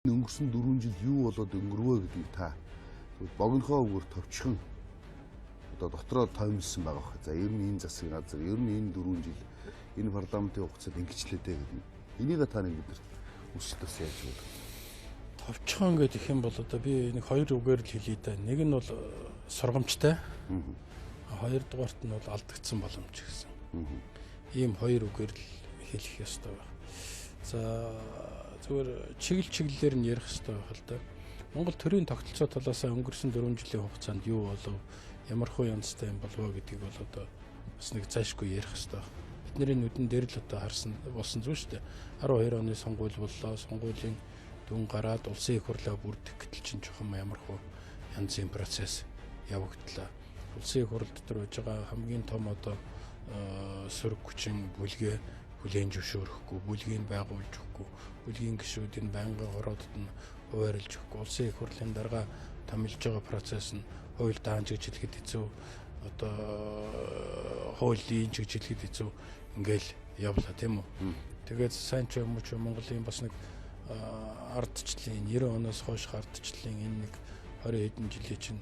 Өнгөрсөн 4 жил юу болоод өнгөрвөө гэдгийг та богинохоо үгээр товчхон одоо дотроо тоймлсон байгаа бах. За ер нь энэ засгийн газар, ер нь энэ 4 жил энэ парламентын хугацаанд ингэчлээ дээ гэдэг. Энийг та нэг бидэрт өсөлт бас яаж вэ? Товчхон гэдэг юм бол одоо би нэг хоёр үгээр л хэлье да. Нэг нь бол сургамжтай. Хоёрдугаарт нь бол алдагдсан боломж гэсэн. Ийм хоёр үгээр л хэлэх ёстой байна. За зүгээр чиглэл чиглэлээр нь ярих ёстой байх л да. Монгол төрийн тогтолцоо талаас өнгөрсөн 4 жилийн хугацаанд юу болов, ямар хуу янзтай юм болов гэдгийг бол одоо бас нэг зайшгүй ярих ёстой байх. Бидний нүдэн дээр л одоо харсан болсон зүйл шүү дээ. 12 оны сонгуул боллоо. Сонгуулийн дүн гараад улсын их хурлаа бүрдэх гэтэл чинь жоохон ямар хуу янзын процесс явагдлаа. Улсын их хурал дотор байж байгаа хамгийн том одоо сөрөг хүчин бүлгээ хүлээн зөвшөөрөхгүй, бүлгийг байгуулж өгөхгүй, бүлгийн гишүүдийн байнгын хороодод нь хуваарлж өгөхгүй, улсын их хурлын дарга томилж байгаа процесс нь хууль даанч гэж хэлэхэд хэцүү, одоо хуулийн гэж хэлэхэд хэцүү, ингээл явлаа тийм үү. Тэгээд сайн ч юм уу ч Монголын бас нэг ардчлалын 90 оноос хойш ардчлалын энэ нэг 20 хэдэн жилийн чинь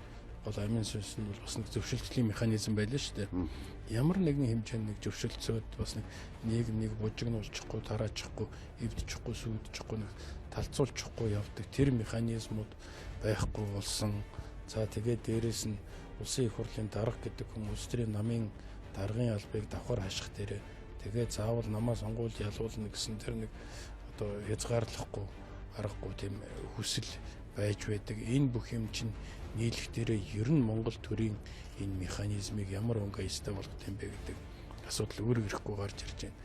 бол амин сүнс нь бол бас нэг зөвшөлтлийн механизм байлаа шүү дээ. Ямар нэгэн хэмжээнд нэг зөвшөлтсөд бас нэг нийгмийг бужигнуулчихгүй, тараачихгүй, эвдчихгүй, сүйдчихгүй, нэг талцуулчихгүй явдаг тэр механизмууд байхгүй болсон. За тэгээд дээрэс нь улсын их хурлын дарга гэдэг хүн улс төрийн намын даргын албыг давхар хаших дээрээ тэгээд заавал намаа сонгуул ялуулна гэсэн тэр нэг одоо хязгаарлахгүй аргагүй тийм хүсэл байж байдаг. Энэ бүх юм чинь нийлэх дээрээ ер нь Монгол төрийн энэ механизмыг ямар өнгө аястай болгох юм бэ гэдэг асуудал өөр ирэхгүй гарч ирж байна.